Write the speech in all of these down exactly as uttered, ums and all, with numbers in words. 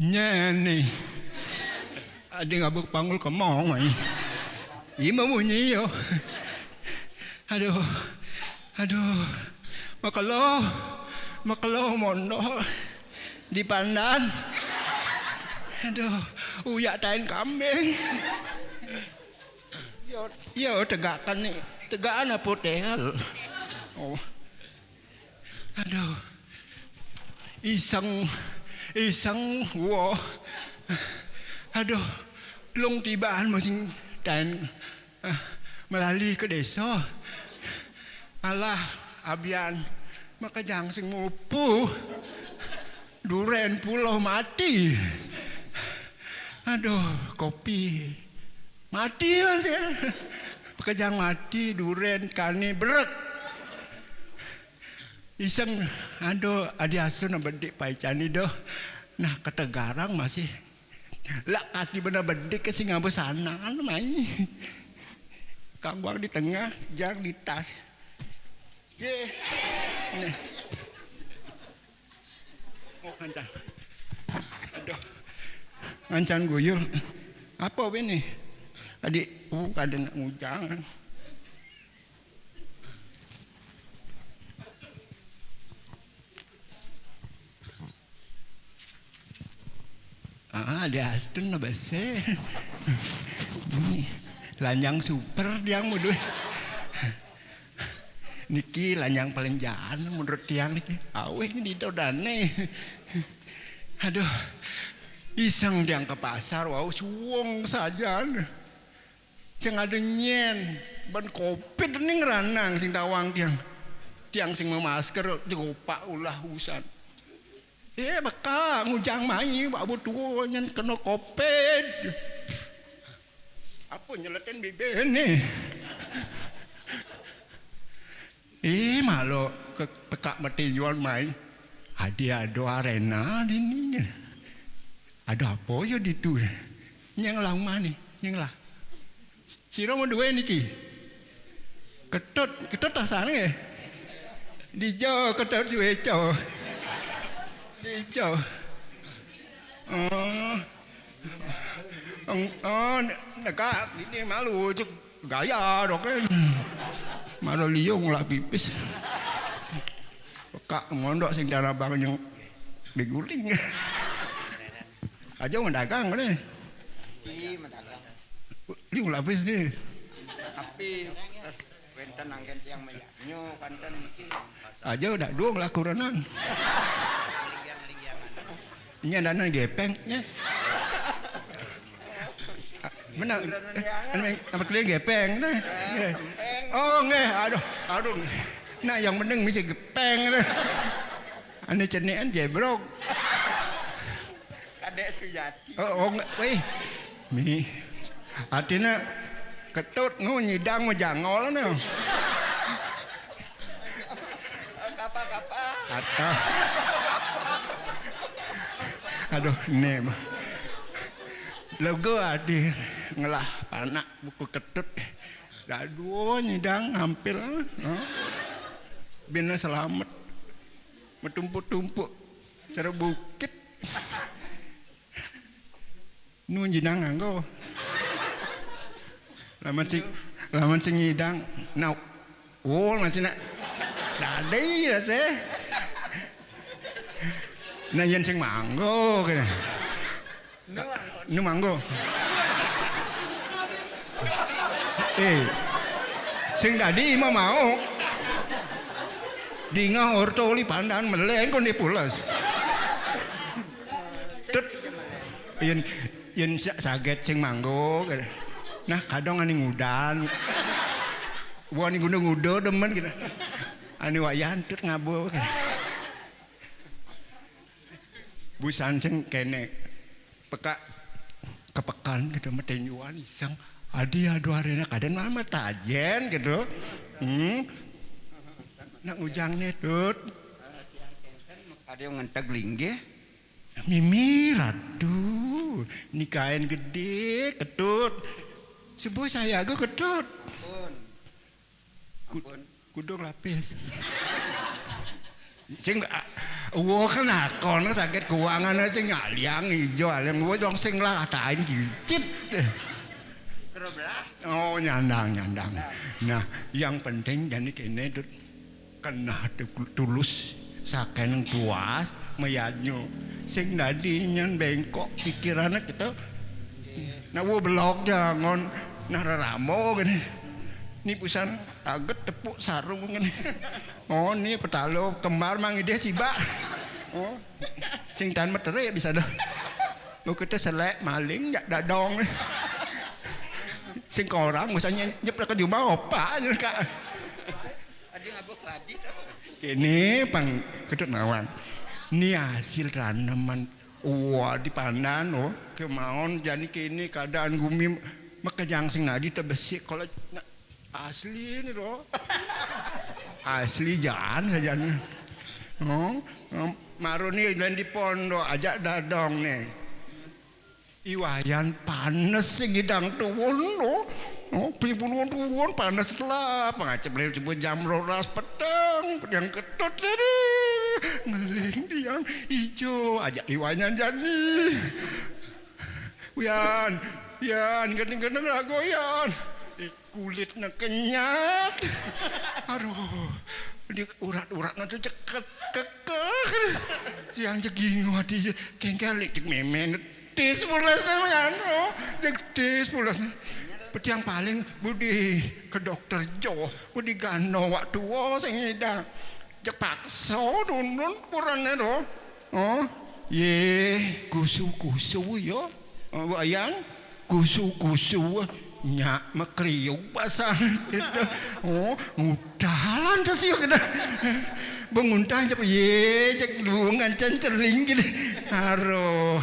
Nyén né. Adi ngaba pangul kemong, mai. Ima munyi yo. Aduh. Aduh. Makelo. Makelo mondok di pandan. Aduh, uyak tain kambing. Yo, yo, tegakan ni. Tegakan apa tehal? Oh. Aduh. Iseng, iseng, wo. Aduh. Lung tibaan masing tain, eh, melali ke desa. Alah, abian. Makejang sing mupuh. Duren pulo mati. Aduh, kopi. Mati masih. Makejang mati, duren, kane, brek. Iseng, aduh, adi asu na bedik pai cani doh. Nah, ketegarang masih. Lah, kati bena bedik ke sing ngaba sanan, mai. Kang Wang di tengah, Jang di tas. Ye. Nih. Oh, ngancan. Aduh. Ngancan guyul. Apa ini? Adi, uh, kada nak ngujang. Ah, dia astun na bese. Ini lanjang super dia muduh. Niki lanjang palenjaan menurut tiang niki. Aweh ini dodane. Aduh. Iseng tiang ke pasar, wau suwung sajan. Sing ada nyén, ban covid ning ranang sing tawang tiang. Tiang sing memasker, digopak ulah usan. Eh, baka ngujang mai, bak butuh nyén kena covid. Apa nyeletin bibir ni? Eh, malu ke pekak mati jual mai. Adi ada arena di ni. Ada apa ya di tu? Nyang lah umah ni, nyang lah. Sira mau duwe niki. Ketut, ketut tasan nggih. Dijo ketut suweco. Dijo. Oh. Eng-, oh, ne-, neka ini malu cuk gaya dok kan. Malu liung lah pipis. Pekak mondok sing cara bang yang beguling. Aja mendagang ni. Iya, mendagang. Liung lah pipis ni. Tapi terus wénten anggen tiang mayanyo kanten niki. Aja udah dong lah kurenan. Ini ada gepeng ya. Mana? Kurenan ya. Anu, apa kalian gepeng nah? Oh, nggih. Aduh, aduh. Nah, yang penting mesti gepeng nah. Anu cenekan jebrok. Kadek Sujati. Oh, oh, nggak. Wih. Mi. Artinya ketut nu nyidang mejangol nu. Kapa-kapa. Atau. Aduh, ne mah. Lega adi ngelah panak buku ketut. Dadua nyidang hampir, ah. Bina selamat. Metumpuk-tumpuk. Cara bukit. Nu jinang nganggo. Laman sing, laman sing nyidang. Nah, wol masih nak. Dadai lah sih. Nah, yen sing manggo kene. Nu manggo. Eh, sing dadi ima mau. Dingah orto oli pandan melen kon dipules. Tut. Yen, yen sa-, saget sing manggo. Nah, kadang ani ngudan. Wani gunung udo demen gitu. Ani wayan tut ngabo. Busan sing kene peka kepekan gitu metinjuan iseng. Adi aduh arena kadang mah tajen gitu. Hmm. Nak ngujang nih tut. Ada yang ngenteg linggih. Mimi ratu, nikahin gede ketut. Sebuah saya aku ketut. Ampun. Ku-, ampun. Kudung lapis. Sing, ah, Wah, kan akon sakit keuangan sing aliang ijo, aliang wah dong sing lah katain kicit. Oh, nyandang, nyandang. Nah, yang penting jani kene, Dut, keneh tu-, tulus, saken puas, mayadnyo. Sing dadi nyan bengkok pikiranna kita. Nah, wah belok jangon, nah, raramo gini. Ni pisan aget tepuk sarung gini. Oh, ni petalo kembar mangideh sibak. Oh, sing tan meterik bisa dah. Mau kita selek maling jak dadong. Sing korang misalnya nyep ke jubah opak je, Kak. Kini pang ketut nawang. Ni hasil tanaman. Wah, di pandan, oh, kemaon jani kini keadaan gumi makejang sing nadi tebesik kalau na-, asli ni, doh. Asli jan saja ni. Oh, em, maru ni lain di pondok ajak dadong ni. Iwayan panes sing idang tuun, doh. Oh, pibuluan tuun panes lah. Pengacep lain tiba jam rolas petang, petang ketut tadi. Ngeling tiang ijo, ajak iwayan jani. Yan, Yan, gendeng-gendeng lagu, Yan. Ih, kulitnya kenyat. Aduh, di urat-uratnya tuh ceket, kekeh. Siang jegingu hati je, kengkalik cek memen. Tis pulas nih, Yan. Oh, jeg tis pulas nih. Petiang paling budi ke dokter jo, budi gano waktu, oh, sing idang. Jeg pakso dunun kurangnya, doh. Oh, ye, kusu-kusu yo. Oh, Yan, kusu-kusu nyak makriuk basah. Oh, ngutalan tas yo kena. Benguntang cep ye, cek dungan canceling gitu. Aroh,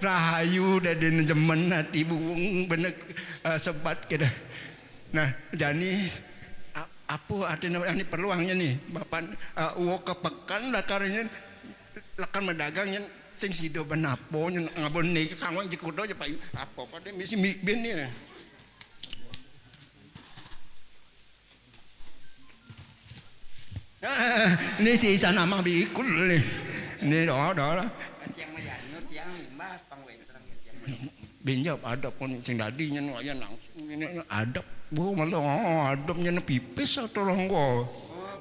rahayu dah den jemen hati buung benek, eh, sebat gitu. Nah, jani a-, apa artinya ini peluangnya nih, Bapak, eh, uwo ke pekan lakarnya, lakar medagang nyen sing sida ben apa nyen ngabon niki kanggo jekudo aja payu. Apa pada misi mi-, bin ya. Nah, ini si Isan Amah bikul nih. Ini doa, doa lah. Tiang mayarnya, tiang limbah, pang wénten tiang mayarnya. Binjab adab pun sing dadi nyen wayah langsung ini adab. Bu malah, oh, adab nyen pipis atau ronggo.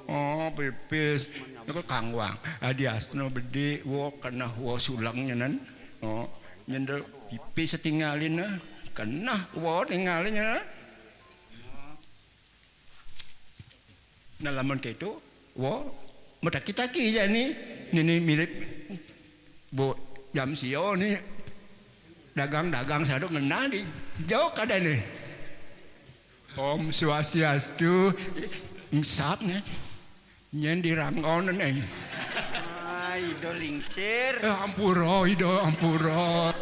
Oh, pipis. Niku kangwang. Adi asno bedik, wo kenah wo sulang nyenan. Oh, nyender pipis tinggalin, eh. Kenah wo tinggalin, eh. Nah, lamun kaitu, wo, mataki-taki jani. Nini mirip, Bu, jam sio ni dagang-dagang sadok ngenah di jauh kadane. Om Swastiastu, ngsap ni. Nyen dirangon ni. Ah, Ido lingsir. Eh, ampura, Ido, ampura.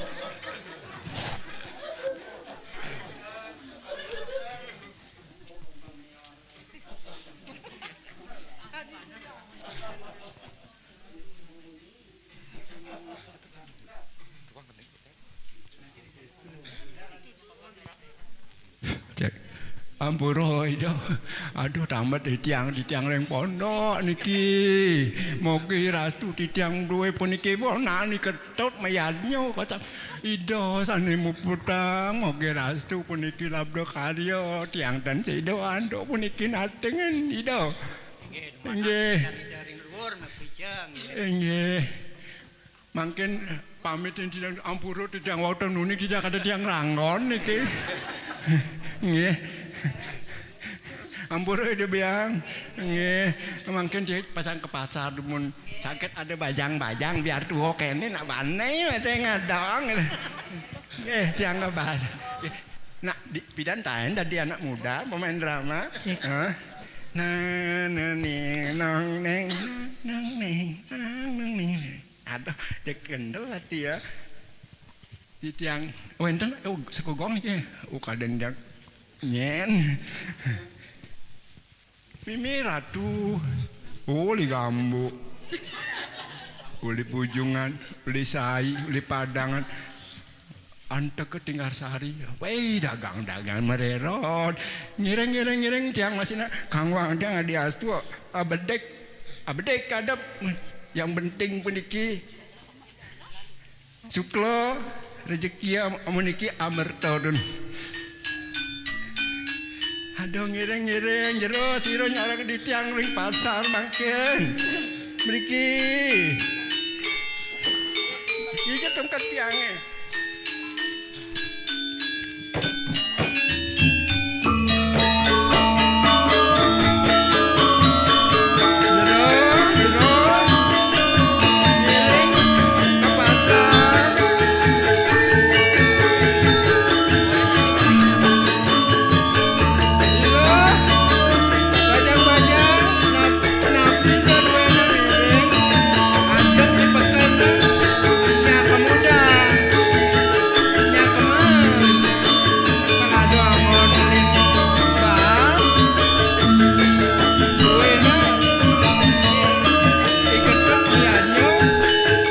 Cek. Ampura, Ida. Aduh, tamat titiang, titiang ring pondok niki. Mogi rastu titiang duwe puniki ponak niki. Tut mayadnya kata Ida sane muputang, moga rastu puniki labda karya, tiang tan sida antuk puniki natengen Ida. Inggih, nggih. Ida ring luhur, mapijeng, nggih. Inggih. Mangkin pamit titiang ampura titiang wau tenuni titiang kada tiang ranggon niki. Nggih. Ampura Ida Biang. Nggih. Mangkin dia pasang ke pasar dumun. Sakit ada bajang-bajang biar tua kene nak bane masih ngadang. Eh, tiang ngebahas. Nak di, pidan tain tadi anak muda pemain drama. Cek. Hah? Nah, nah, nih, nong, neng, nong, neng, nong, neng. Aduh, cek kendel hati ya. Di tiang, oh, enten, oh, sekogong iki. Oh, kadang dia nyen. Mimi Ratu, uli Gambuk, uli Pujungan, uli Sai, uli Padangan, antek ke Tinggar Sari. Wei, dagang-dagang mererot. Ngiring, ngiring, ngiring, tiang masih nak kangwang tiang adi astu, abedek, abedek kadep. Yang penting puniki sukla, rejeki am-, amun niki amerta dun. Aduh, ngiring-ngiring, jero sira nyareng di tiang ring pasar mangkin. Mriki. Iya, tungkat tiange. Napi saduwene ngiring, andep di peken, nyak muda, nyak emas, pang ada angon lintang, duwene, iketek belanjo,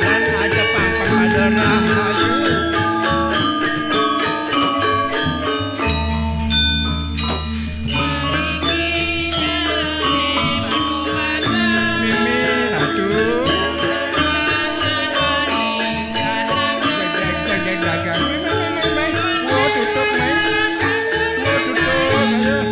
lan aja pang-pang pada rahayu. Mimi, aduh. Dagang, dagang, dagang. Mimi, Mimi, Mimi. Wo, tutup, Mimi. Wo, tutup, ayo.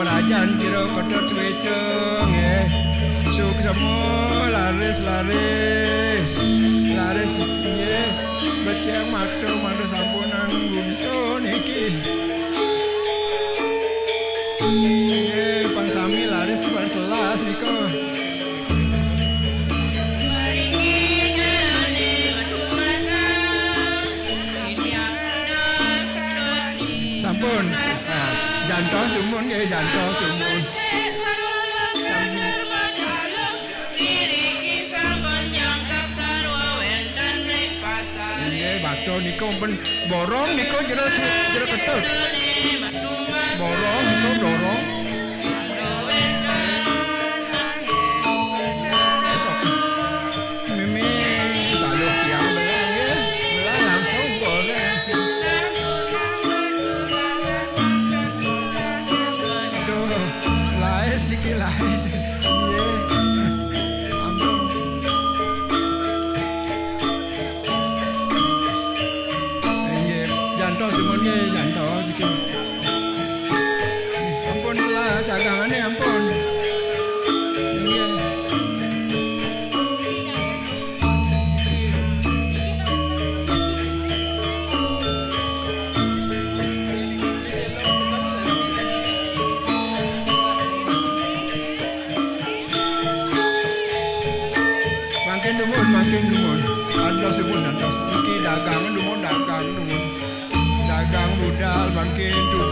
Rajan Jero Ketut Swéca nggih. Suksma laris-laris. Laris nggih. Becik matur mantu sampunang guntur niki. Nggih, pang sami laris pang telas nika. Sampun. Nah, jantos dumun nggih, jantos dumun. Nggih, batur nika pun borong nika Jero, Jero Ketut. Borong nika borong. Mimi, kalau tiang belah, ya, belah langsung boleh. Aduh, laes iki laes. Nggih. Ampun. Nggih, jantos dumun nggih, jantos iki. Ampun lah, dagangane ampun. Nggih. Mangkin dumun, mangkin dumun. Antos dumun, antos. Iki dagang dumun, dagang dumun. Dagang budal mangkin dumun.